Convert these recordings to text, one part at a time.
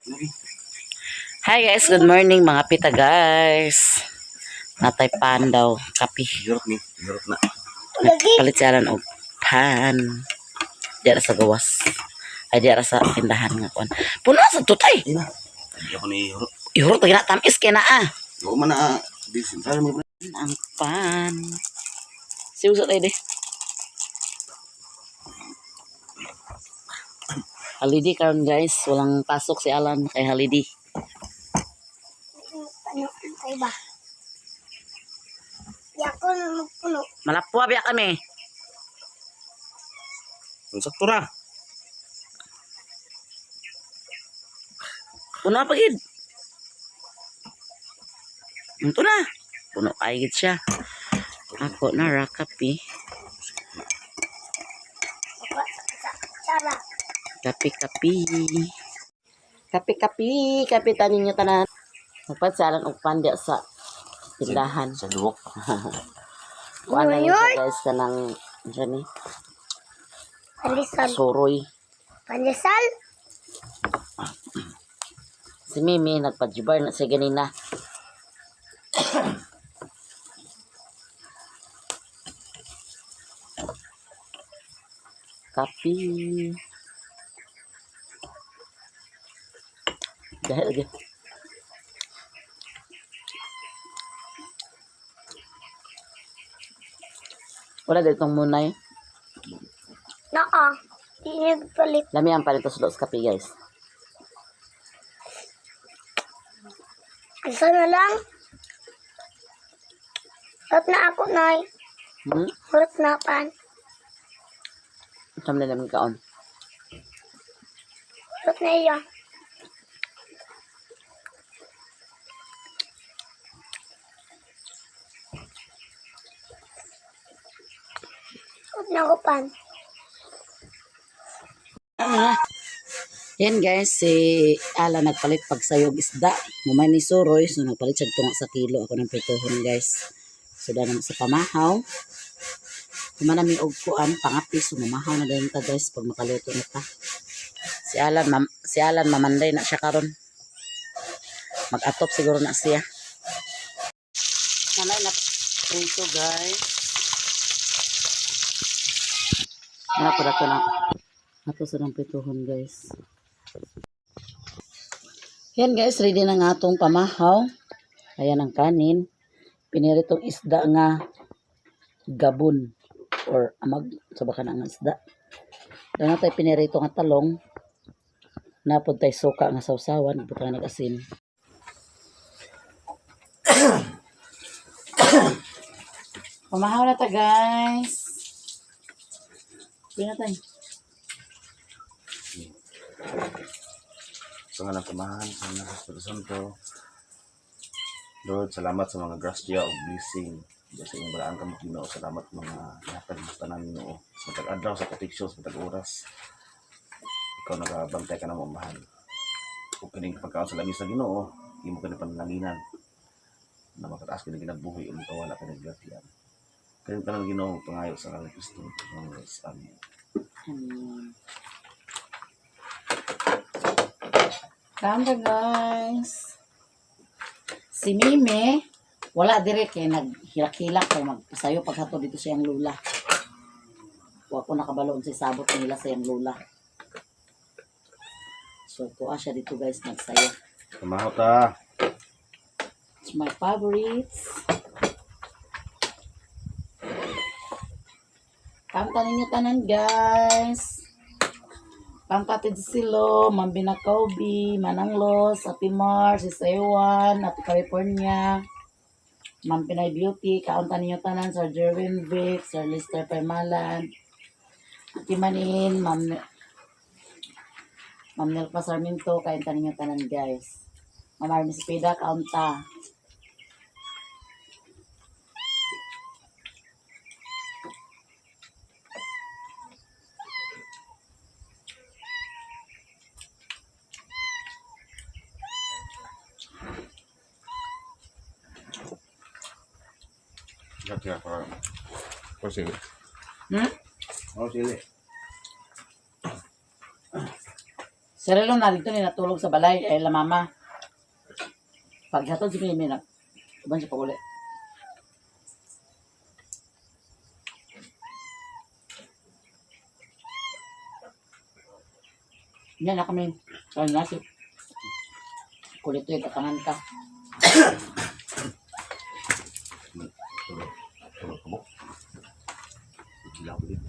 Hi guys, good morning mga pita guys. Natay pan daw, kape. Europe ni, Europe na. Palit siya og pan. Diara sa gawas. Ay diara sa tindahan nga kuan. Puno sa tutay. Ina. Hindi ako ni Europe. Ihurot na tamis kay naa. Oo man na. Di sentral mo. Ang pan. Siuso tayo di. Holiday karon guys, walang pasok si Alan kay holiday. Ano, ay ba? Yako na magpuno. Malapwa biya kami. Ang sakto ra. Puno pa gid. Ito na. Puno kay gid siya. Ako na ra kape. Ako, sa, sara. Kape kape. Kape kape, kape tanin niyo tanan. Nagpadsalan og pandya sa tindahan. Sa duwok. Kuan na Ano yun siya, yun? guys kanang ano ni Pandesal. suroy. Pandesal? Si Mimi nagpajibar na siya ganina. Kape. Dahil lagi. Wala dito itong munay. Naka. Di nagpalit. Lami ang palito sa sa kape, guys. Isa na lang. Hurot na ako, Nay. Hmm? Hurot na pan. Saan na namin kaon? Hurot na iya. Hurot na ako pan. Ah. Yan guys, si Ala nagpalit pagsayog isda. Mumay ni Suroy, so nagpalit siya tunga sa kilo. Ako ng prituhon guys. So naman sa pamahaw. Kumanami og kuan, pangapi, so mamahaw na din ta guys pag makaluto na ta. Si Alan, si Alan mamanday na siya karon. Mag-atop siguro na siya. Nanay na prito guys. Ano po na na. Ato sa ng prituhon guys. Yan guys, ready na nga atong pamahaw. Ayan ang kanin. Piniritong isda nga gabon or amag sa baka na nga isda. Dana tayo pinirito nga talong. Napod tayo suka nga sausawan, buta nga nag-asin. Pamahaw na ta guys. Pina tayo. Sa nga ng samahan, sa nga sa Espiritu Santo. Lord, salamat sa mga grasya o blessing. Diyos sa inyong balaan kamot Ginoo. Salamat mga ihatag mo sa tanan Ginoo. Sa matag adlaw, sa proteksyon, sa matag oras. Ikaw nagabantay ka na mo mahal. Ug kining pagkaon sa langis sa Ginoo, imo kini panalanginan na makataas kini kinabuhi ug makawala kini grasya. Kini tanan Ginoo pangayo sa ngalan ni Kristo. Amen. Amen. Kanda guys. Si Mime, wala dire kay naghilak-hilak kay magpasayo paghato dito sa iyang lula. Wa ko nakabalo unsay sabot nila sa iyang lula. So tuwa siya dito guys nagsayo. Samaho ta. It's my favorites. Kanta ninyo tanan guys. Pangkatid silo, Mambina Kobe, Manang Los, Ate Mar, si Sewan, Ate California, Ma'am Pinay Beauty, kaunta ninyo tanan, Sir Jerwin Vic, Sir Lister Permalan, Ate Manin, Ma'am Nelpa Sarmiento, kaunta ninyo tanan guys. Ma'am Armis Pida, kaunta. Gracias por sili. Hmm? Oh, sili. Sarilo na dito ni natulog sa balay ay la mama. Paghatod si Mimi na. Uban siya pag-uli. Yan na kami. Kaya na si Kulito yung katangan ka. Tulog. Tulog ka mo. Gila ko din.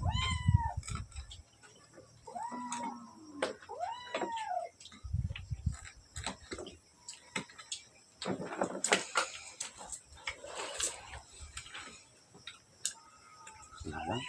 Wala lang.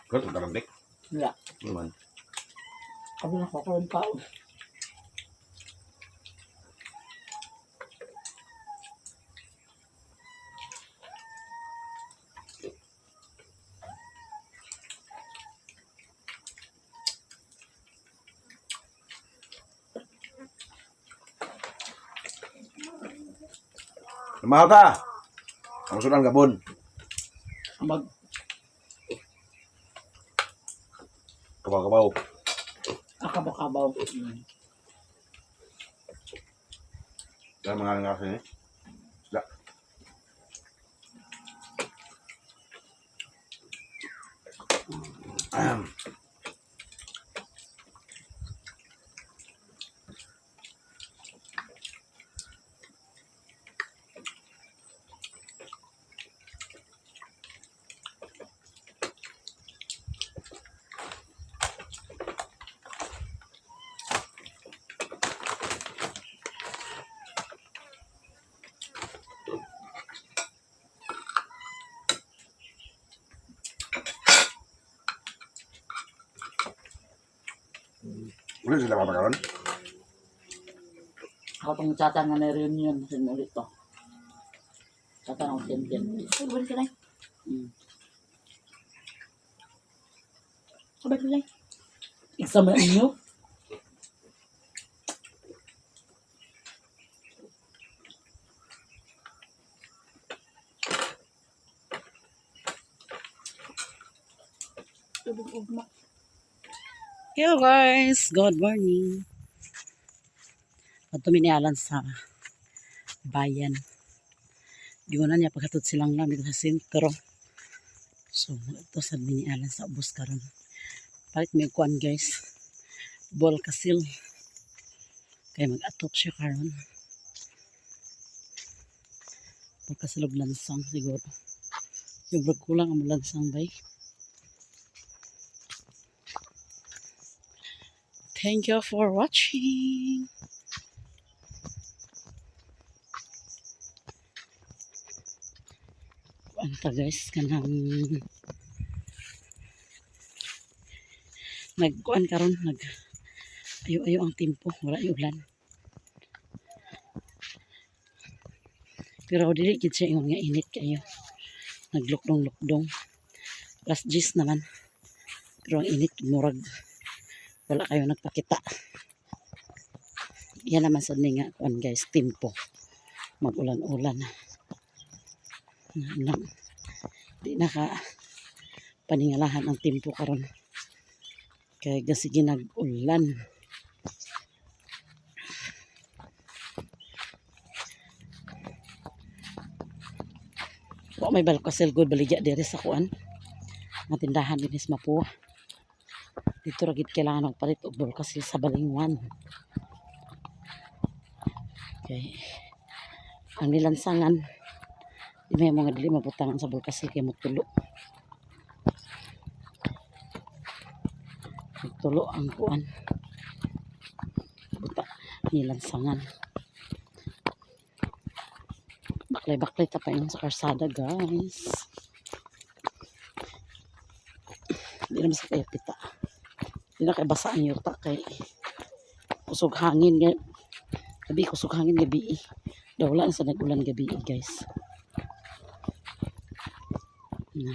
Kau tu dalam dek. Wala. Naman. Kami na kakaroon pa. Mahal ka. Ang sudan gabon. Mag Kabaw-kabaw. akabaw-kabaw. Dalam mga nga sini. Sila. Ulit sila papakaroon. Ako tong tsata nga na reunion sin ulit to. Tsata ng tenten. Sabay ka lang. Sabay ka lang. Exam na inyo? Tubig ugma. Hello guys, good morning. Ato minialan sa bayan. Di ko na niya paghatod silang lang dito sa sentro. So, ito sa minialan sa ubos karon. Palit may kuan guys. Ball kasil. Kaya mag-atop siya karon. Ball kasil og lansang siguro. Yung brag kulang ang lansang bay. Thank you for watching. Kuan ta guys kanang nagkuan karon nag ayo-ayo ang tempo, wala yung ulan. Pero dili gid siya ingon nga init kayo. Naglukdong-lukdong. Last 10 naman. Pero ang init murag wala kayo nagpakita. Yan naman sa nga kuan guys, timpo. Magulan-ulan. Na, na, di naka paningalahan ang timpo karon. Kaya sige nag-ulan. Wa may balkasel good baligya diri sa kuan. Nga tindahan dinis Mapua. Dito ra gid kailangan magpalit og balkasel sa Balingwan. Okay. Ang nilansangan di may mga dili mabutangan sa bulkasil kay motulo. Tulo ang kuan. Buta nilansangan. Baklay-baklay ta pa yun sa karsada, guys. Hindi naman sa kaya pita. Hindi na kay basa ang yuta kay kusog hangin nga gabi, kusog hangin gabi eh. Daw wala na sa nag-ulan gabi eh, guys. Na,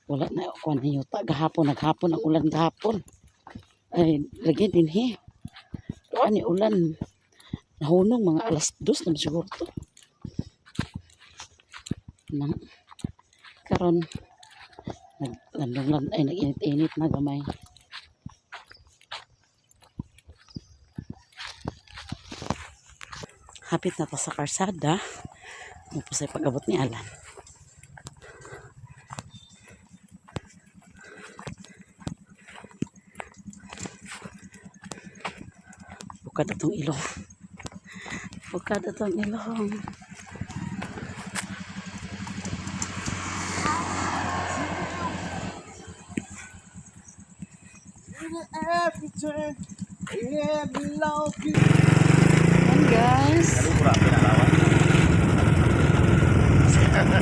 wala na kuan ang yuta gahapon, naghapon ang ulan gahapon. Ay lagi din he. Kuan ni ulan nahunong mga 2:00 na siguro to. Na, karon naglandong ay nag-init-init na gamay. Hapit na ta sa karsada. Mo sa pag-abot ni Alan. Bukad atong ilong. Bukad atong ilong. Every turn, every love. Ayan, guys. Grabe na lawan. Ano,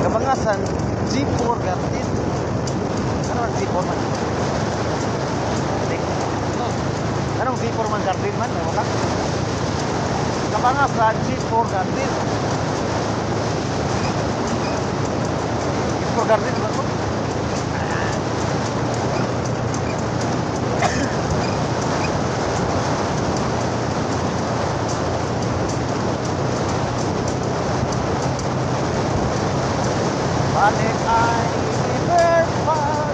Kabangasan, G4 Garden. Ano ang G4 man? Nick? Anong G4 man Garden man? Ewan ka? Kabangasan, G4 Garden. G4 Garden ba ito? Balik ay never find.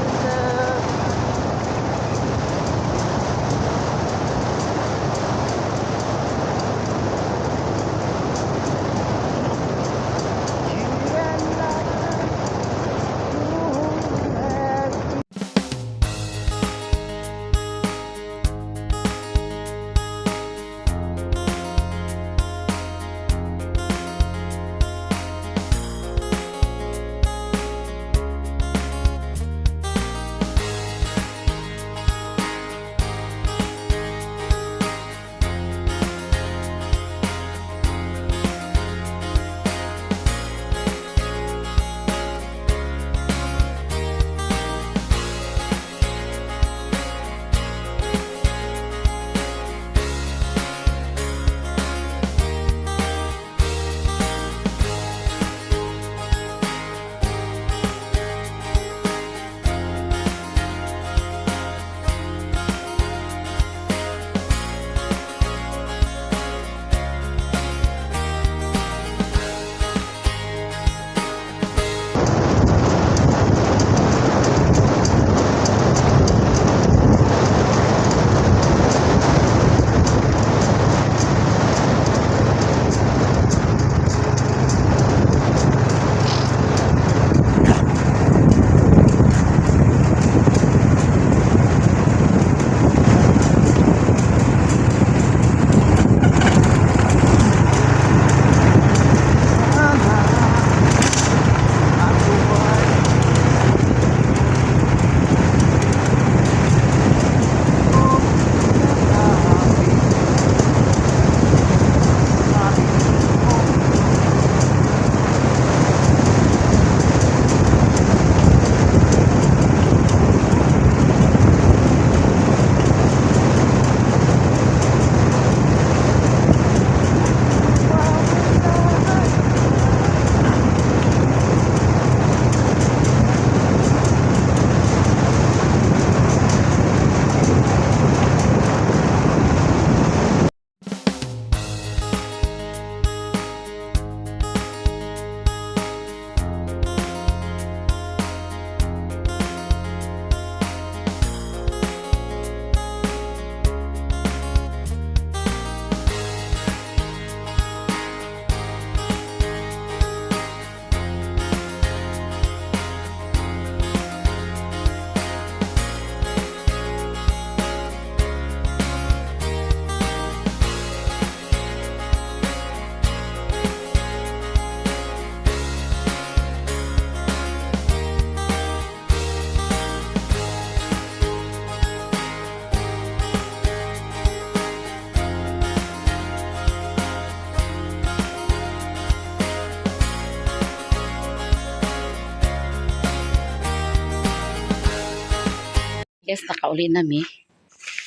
Guys, nakauli na mi.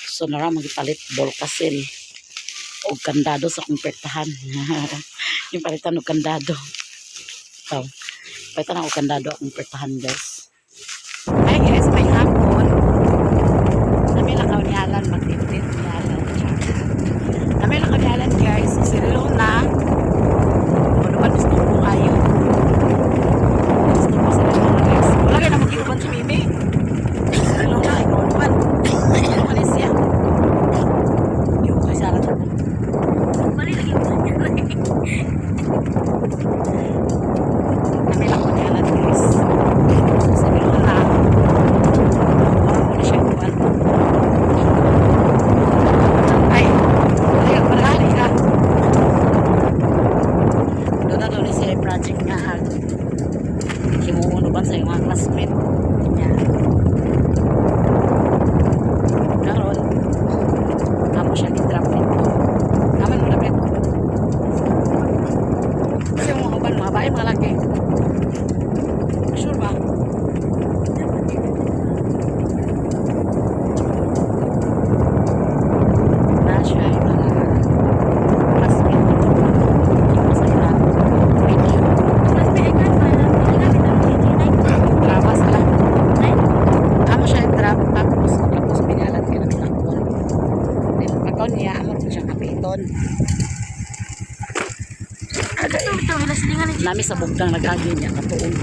So nara magipalit bolkasil og kandado sa akong pertahan. Yung palitan og kandado. So, palitan ako kandado akong pertahan, guys. Hi guys, may hapon. Nami lang ni Alan, mag-date ni Alan. Nami lang ni Alan, guys. Si Luna. Ano ba gusto ko kayo? Gusto ko si Luna, guys. Wala kayo na mag-iuban si Mimi. Si Luna, ikaw naman. Ano ka siya? Yung kay Sarah na. Nami lang ni Alan, guys. Si Luna. Wala mo na siya kuwan. Ay, ay, marami ka. Doon na doon siya yung project nga. Himuon uban sa iyong mga classmate niya. Karon, amo siya gi-drop dito. Naman mo lapit. Kasi yung mga uban, mga bae, mga laki. Sure ba? Na siya yung mga classmate. Yung sa video. Drama sila. Amo siya i-drop tapos tapos binalat kay namin ako. Then pagkaon niya amo rin siya kapiton. Nami sa bugtang nag-agi niya katuon.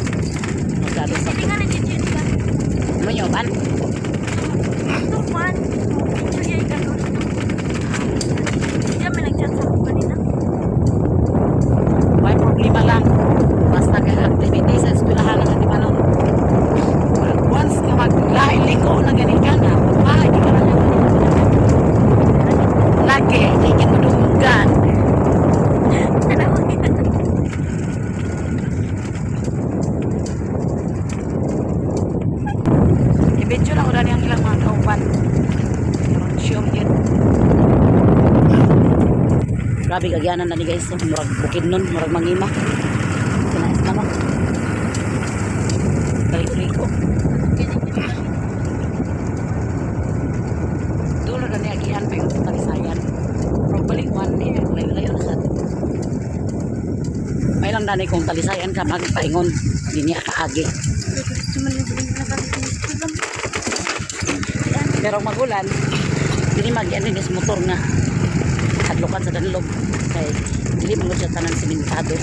Magkado sa ano niyo ban? May problema lang. Basta kay activity sa eskwelahan ang atimanon. Once nga maglain liko na gani ka na, ay di ka na lang. Lagi, di ka madunggan. I-video na ko na ang ilang mga kauban. Karon siyom yun. Grabe kagyanan na ni guys. No? Murag bukid nun, murag mangima. Kinais na no. Kaliko-liko. Dulo na niya agian pa yung sa Talisayan. Murag balikuan niya. Layo-layo na sa. May lang danay kung Talisayan ka magpaingon. Di niya kaagi. Pero magulan, dili mag-ano ni sa motor nga hadlokan sa danlog kay dili man gud siya tanan simentado.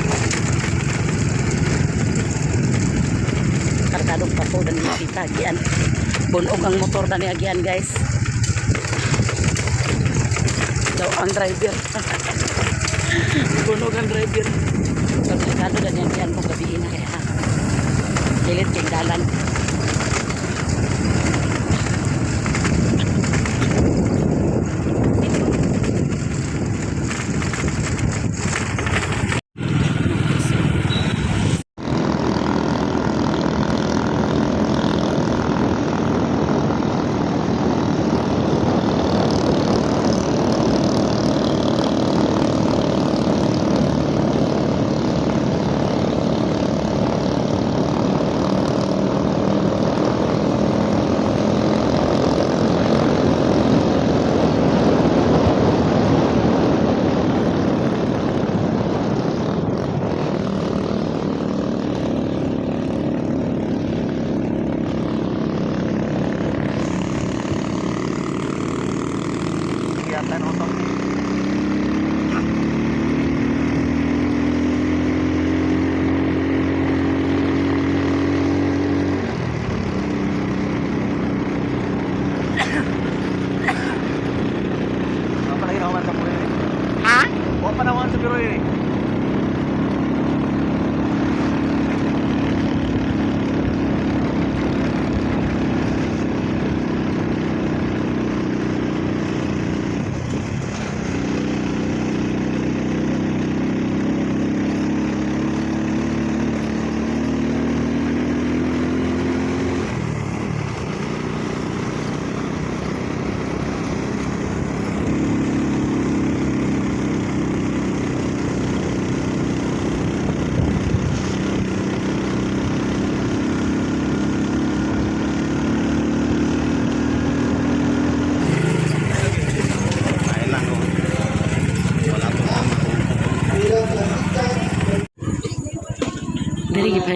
Kargadong pato dan kita agian. Bunog ang motor dani agian, guys. Daw ang driver. Bunog ang driver. Kargado dani agian kung gabi na kaya. Dilit kay dalan.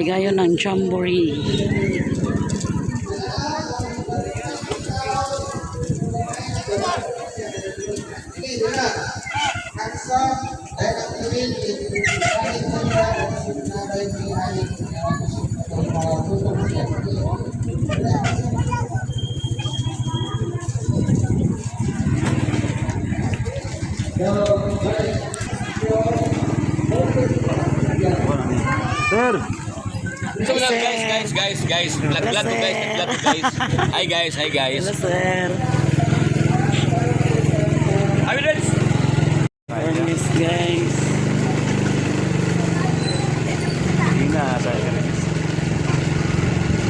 Pahigayon ng jamboree. Sir! So lang, guys, guys, guys, guys. Vlog, vlog to, guys, vlog to, guys. Hi guys, hi guys. Hello, sir. Hi friends. Ernest, guys. Hindi na, sa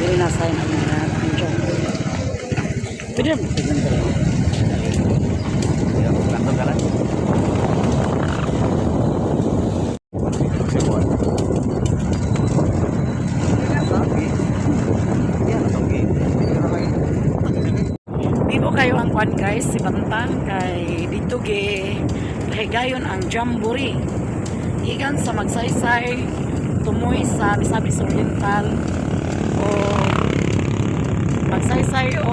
Dili na sign ang mga ang jamboree. Pwede na pwede na. Kanto ka lang. Bibo kayo ang kwan guys, si Bantan kay dito ge pahigayon ang jamboree. Igan sa Magsaysay, tumoy sa Misamis Oriental o Magsaysay o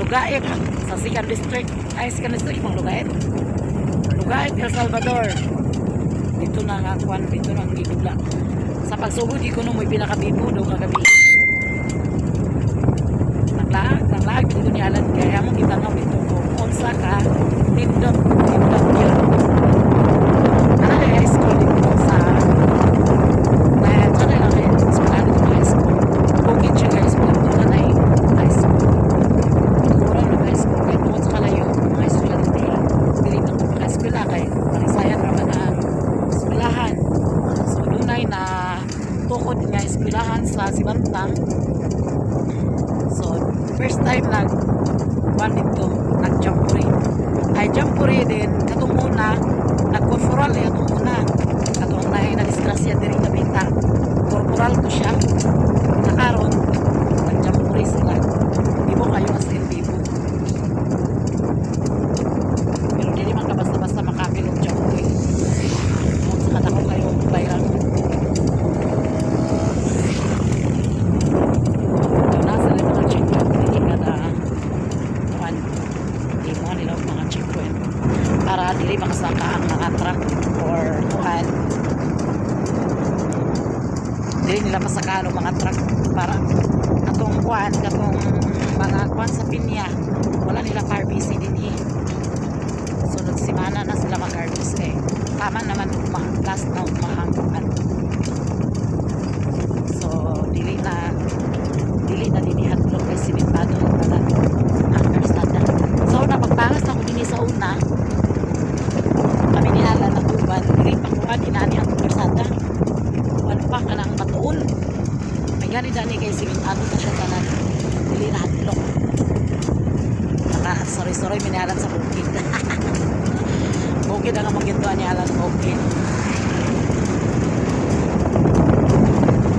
Lugait sa Sikan District. Ay, Sikan District mang Lugait. Lugait, El Salvador. Dito na nga kwan, dito na ang gidula. Sa pagsugod, di ko no mo'y pinakabibo daw kagabi. Naglaag, naglaag dito ni Alan kaya among gitanaw dito kung unsa ka nindot, nindot yun. Ana kay high school dito sa na tsaka lang kay eskwelahan dito high school. Bukid siya guys, pero dito na high school. Mura ng high school kay tungod sa kalayo, mga estudyante dili na ko maka-eskwela kay palisayan ra man ang eskwelahan. So dunay na tukod nga eskwelahan sa Sibantang. So, first time nag one dito, nag-jamboree. Ay, jamboree din, katong una, nag-corporal eh, katong una. Katong na na-disgrasya diri na bita. Corporal ko siya. Nakaron, nag-jamboree sila. Bibo kayo as in bibo. Pero dili man ka basta-basta makapil og jamboree. Tungod sa kadako kayo bayran. Nasa na mga checkpoint dili kada kuan di mo nila og mga checkpoint para dili makasaka ang mga truck or kuan, dili nila masaka ang mga truck para atong kuan, katong mga kuan sa pinya, wala nila car busy dinhi. Sunod semana na sila mag-harvest eh. Tama naman ugma, last na ugma ang kuan. So dili na dinhi hadlok kay simentado ang tanan ang karsada. Sa una, pagpangas ako dinhi sa una, kami ni Alan natuban, dili pa kuan inani ang karsada. Kuan pa kanang matuol. May gani dani kay simentado na siya tanan. Dili na hadlok. Naka soroy-soroy mi ni Alan sa bukid. Bukid ang among gintuan ni Alan, bukid.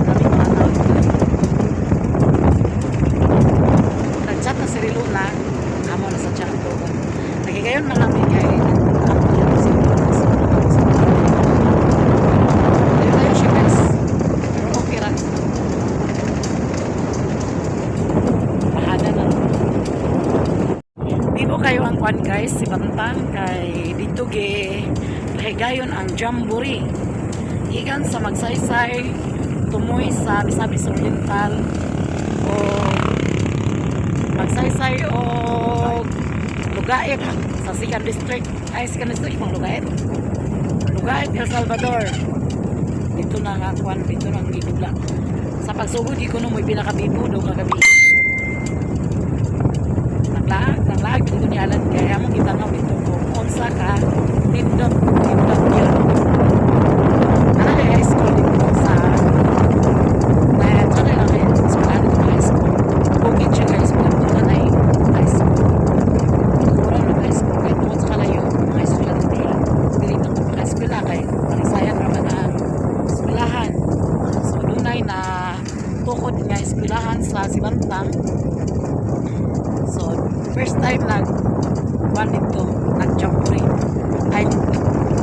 Kami mga tao dito. Nag-chat na si Riluna. Amo na sa chat ko. Nagigayon na kami kay nagpunta si Riluna. So, nakapos. Layo-layo siya guys. Pero okay ra. Bahada na. Bibo kayo ang kwan guys, si Bantan kay dito ge pahigayon ang jamboree. Igan sa Magsaysay, tumoy sa Misamis Oriental o Magsaysay o Lugait sa Sikan District. Ay, Sikan District mang Lugait. Lugait, El Salvador. Dito na nga kwan, dito na ang gidula. Sa pagsugod, di ko no mo'y pinakabibo daw kagabi. Naglaag, naglaag dito ni Alan kaya among gitanaw dito kung unsa ka nindot, nindot yun. Ana kay high school dito sa na tsaka lang kay eskwelahan dito high school. Bukid siya guys, pero dito na high school. Mura ng high school kay tungod sa kalayo, mga estudyante dili na ko maka-eskwela kay palisayan ra man ang eskwelahan. So dunay na tukod nga eskwelahan sa Sibantang. So first time nag kuan dito, nag-jamboree. Ay,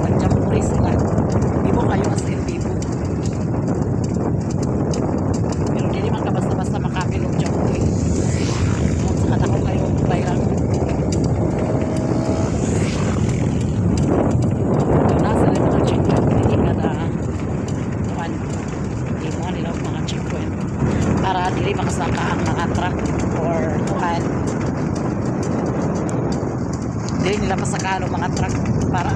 nag-jamboree sila. Bibo kayo as in bibo. sila pasakalo mga truck para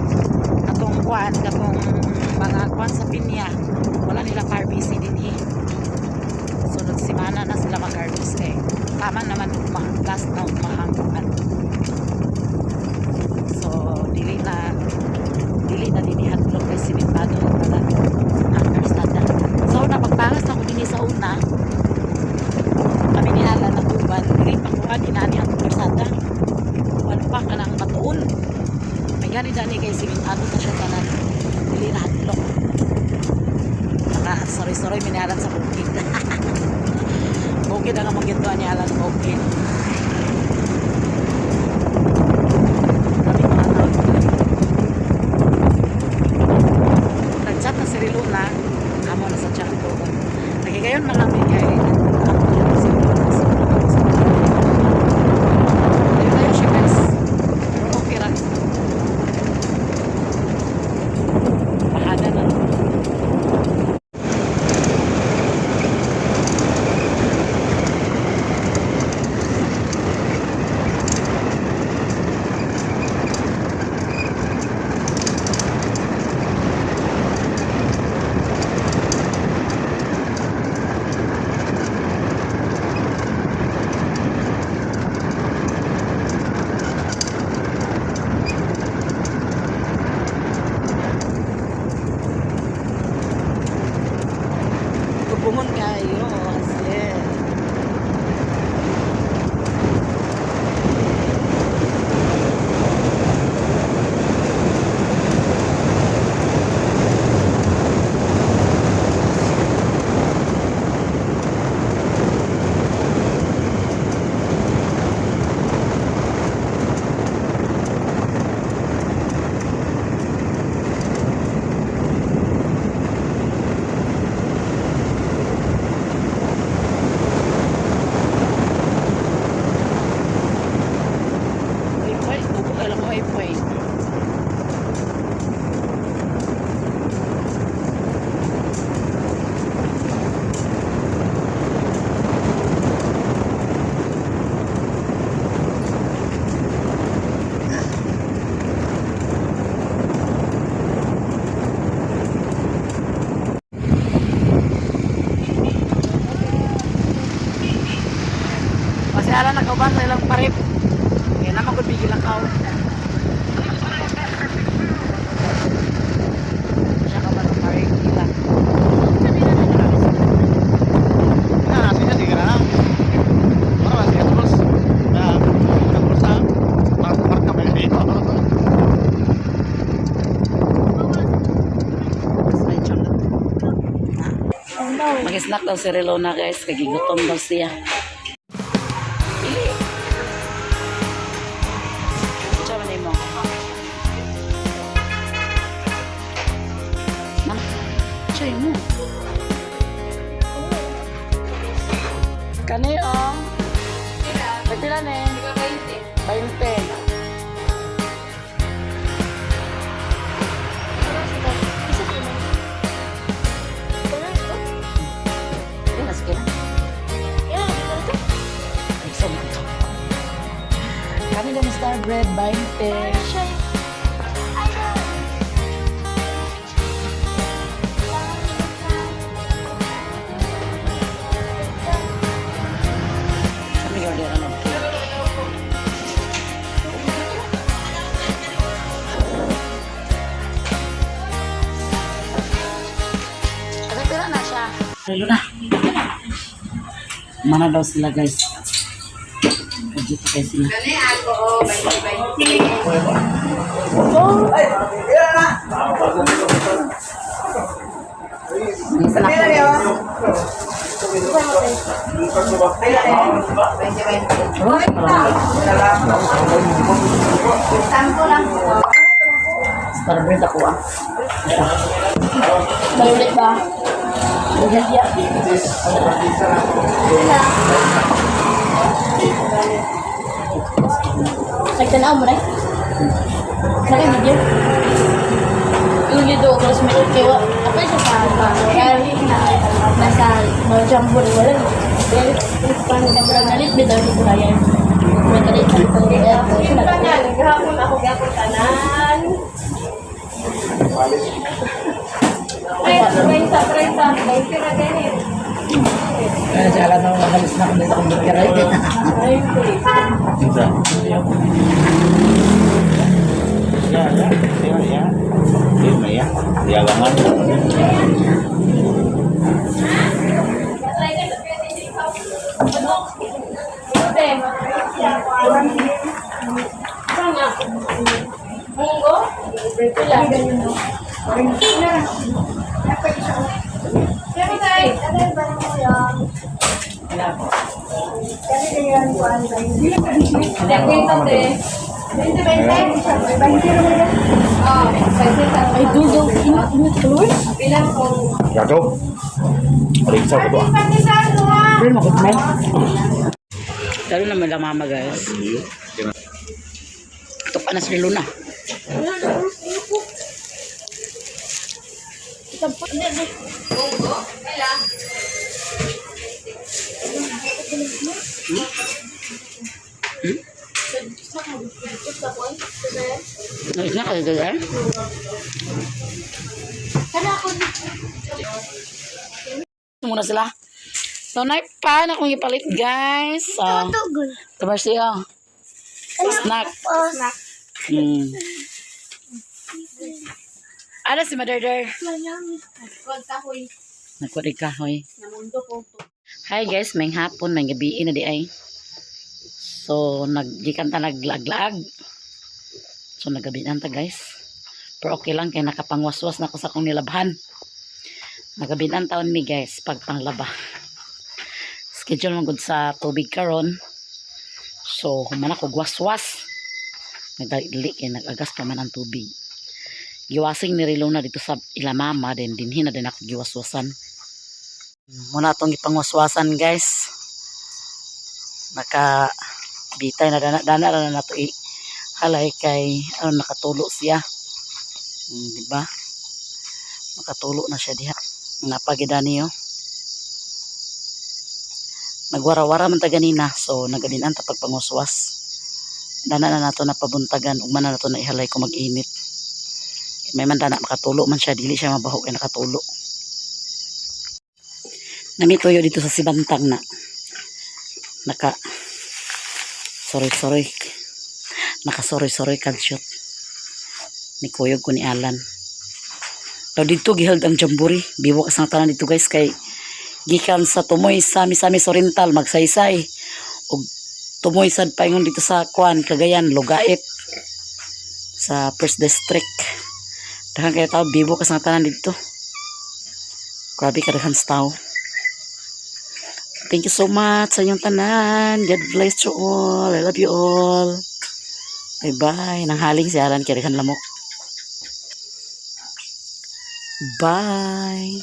atong kuan, katong mga kuan sa pinya. Wala nila harvest dinhi. Sunod semana na sila mag-harvest kay tama naman ugma, last na ugma ang kuan. So dili na dinhi hadlok kay simentado na tanan ang karsada. So napagpangas na ko dinhi sa una. Kami ni Alan natuban, dili pa kuan inani ang karsada. Kuan pa kanang matuol. May gani dani kay simentado na siya tanan. Dili na hadlok. Naka soroy-soroy minalan sa bukid. Bukid ang among gintuan ni Alan, bukid. Kami mga tao. Nag-chat na si Riluna. Amo na sa chat ko. Nagigayon man lang kay ang si Riluna. So, layo-layo siya, guys. Pero okay ra. Bahada na. Tubungon kayo. Kasi. Ay, poy. Tubo kayo lang ko ay poy. Kasi ala nakauban sa ilang parip. Kaya naman kung bigil ang kao. Siya ka ba ng parip? Ila. Na, sige, sige na. Para ba siya boss? Na, bulsa. Mark ka ba yun? Mas may chocolate. Mag-snack daw si Relona, guys. Kagigutom daw siya. Pili. Unsa man nimo? Nam. Siya mo. Kani oh. Pagpila ni? 20. 20. Sige na, sige na. Ay, so to. Kani na star bread, 20. Kami order ano cake. Asa pila na siya? Lalo na. Mana daw sila, guys. Dito kayo sila. Kani ako, oh, 20-20. May snack na, guys. Sampo lang po. Star bread ako ah. Malulit ba? Maganda. Nagtanaw mo na eh. Naka-video? Yung dito, classmate, kaya ako siya sa nasa mga jamboree, wala. Kaya, parang nalit, bitaw ko kaya. Gahapon ako gahapon tanan. Ay, 30, 30, 20 na ganit. Kaya siya alam na makalis na kung dito akong bigay. 20. Ya, ya, ya. Ya, ya. Ya, banget. Munggo? Pila? Ay, dulo. Init color? Gago. Balik sa ko ba? Pero makutmay. Lalo naman lang mama, guys. Ito pa na si Luna. Nais na kayo guys. Muna sila. So, naipa na akong ipalit, guys. So, tabar siya. Snack. Ano si Mother? Nagkurig ka, hoy. Hi guys, may hapon, may gabi na di ay. So, naggikan ta naglaag-laag. So, nagabian ta, guys. Pero okay lang kay nakapangwaswas na ko sa akong nilabhan. Nagabian taon mi, guys, pagpanglaba. Schedule man gud sa tubig karon. So, human ako gwaswas. Nagdali kay nag-agas pa man ang tubig. Giwasing ni Rilona dito sa ila mama, then dinhi na din ako giwaswasan. Muna atong gipangwaswasan, guys. Naka bitay na dana dana ra na nato i halay kay ano nakatulo siya. Di ba? Nakatulo na siya diha. Napagida niyo. Nagwara-wara man ta ganina, so nagadinan ta pagpanguswas. Dana na nato napabuntagan ug man na nato na ihalay ko mag-init. May man dana makatulo man siya, dili siya mabaho kay nakatulo. Namituyo dito sa Sibantang na. Naka sorry sorry. Naka sorry sorry kansyot. Ni kuyog ko ni Alan. Daw dito giheld ang jamboree. Biwok sa tanan dito, guys, kay gikan sa tumoy sa Misamis Oriental magsaysay ug tumoy sad paingon dito sa kuan Cagayan, Lugait sa First District. Daghan kayo tao, bibo ka sa tanan dito. Grabe kadaghan sa tao. Thank you so much sa inyong tanan. God bless you all. I love you all. Bye bye. Nanghaling si Alan kay daghan lamok. Bye.